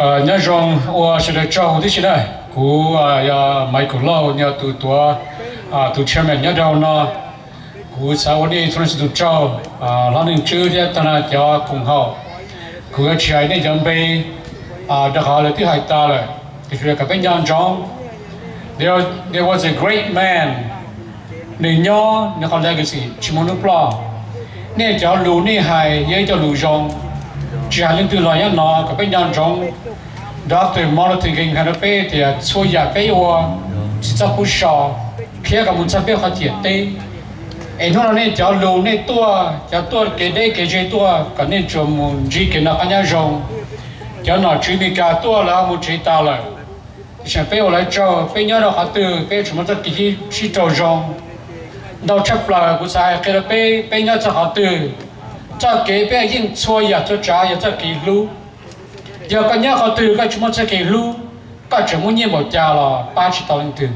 Nyob zoo, ua sawv daws tsaug tib si na. Kuv yog Michael Lauj, yog tus tuav, tus chairman nyob rau no. Kuv xav ua nej txhua leej txhua tus tsaug, hlob Neej Tswb thiab tag nrho cov koom haum. Kuv yuav tsis hais nej cov npe, rau qhov lawv twb hais tas lawm, tiam sis kom peb nco ntsoov, there was a great man, nws nyob nws qhov legacy tsis muaj hnub ploj. Nej cov lus nej hais yog ib co lus zoo, tsis hais leej twg los nyob no kom peb nco ntsoov. Doctor Martin Luther King hais rau peb tias txhua yam peb ua tsis txhob pub so, khiav kom mus txog peb qhov ciam teb. Es hnub no nej cov lus nej tuaj, cov tuaj kev deb kev ze tuaj, kom nej tsuas mus ntsib kev noj qab nyob zoo. Cov nom tswv Amelikas tuaj lawv mus tsev tas lawm, tiam sis peb ua lawv tsaug, peb nyob rau qhov twg peb tsuas muaj txoj kev sib raug zoo. Ntau tshaj plaws kuv xav hais qhia rau peb, peb nyob txog qhov twg, txoj kev peb yeej txhua yam txhua tsav yog txoj kev hlub. Yog koj nyob qhov twg koj tsis muaj txoj kev hlub, koj tseem muaj nyiaj npaum cas los pab tsis tau leej twg.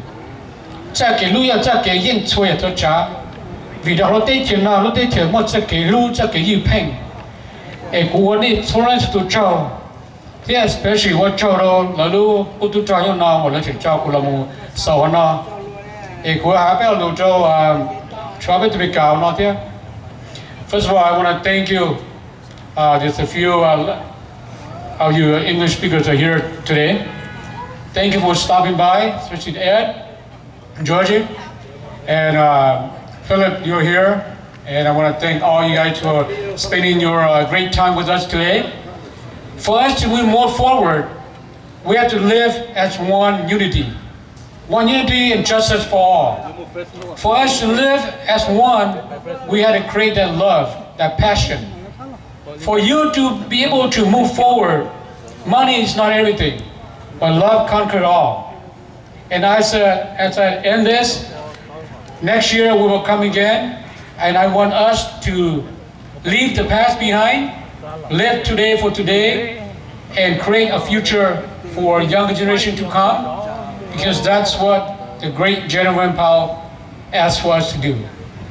Txoj kev hlub yog txoj kev yeej txhua yam txhua tsav, vim rau lub teb chaws no lub teb chaws muaj txoj kev hlub txoj kev ywj pheej. Es kuv ua nej txhua leej txhua tus tsaug, thiab especially ua tsaug rau lawv lub qub tub rog nyob no uas lawv tseem coj kuv los mus xaus hauv no. Es kuv hais peb lo lus rau tsoom peb tug Meskas hauv no thiab. First of all, I want to thank you. Uh, there's a few uh, of you English speakers are here today. Thank you for stopping by, especially Ed, Georgie, and uh, Philip, you're here. And I want to thank all you guys for spending your uh, great time with us today. For us to move more forward, we have to live as one unity. One unity and justice for all. For us to live as one, we had to create that love, that passion. For you to be able to move forward, money is not everything, but love conquer all. And as, uh, as I end this, next year we will come again, and I want us to leave the past behind, live today for today, and create a future for younger generation to come, because that's what the great General Vang Pao asked for us to do.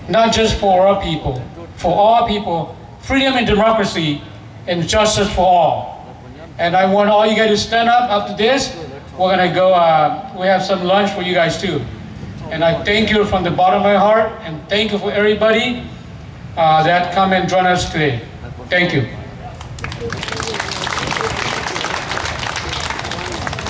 Not just for our people, for all people, freedom and democracy, and justice for all. And I want all you guys to stand up after this. We're gonna go, uh, we have some lunch for you guys too. And I thank you from the bottom of my heart, and thank you for everybody uh, that come and join us today. Thank you.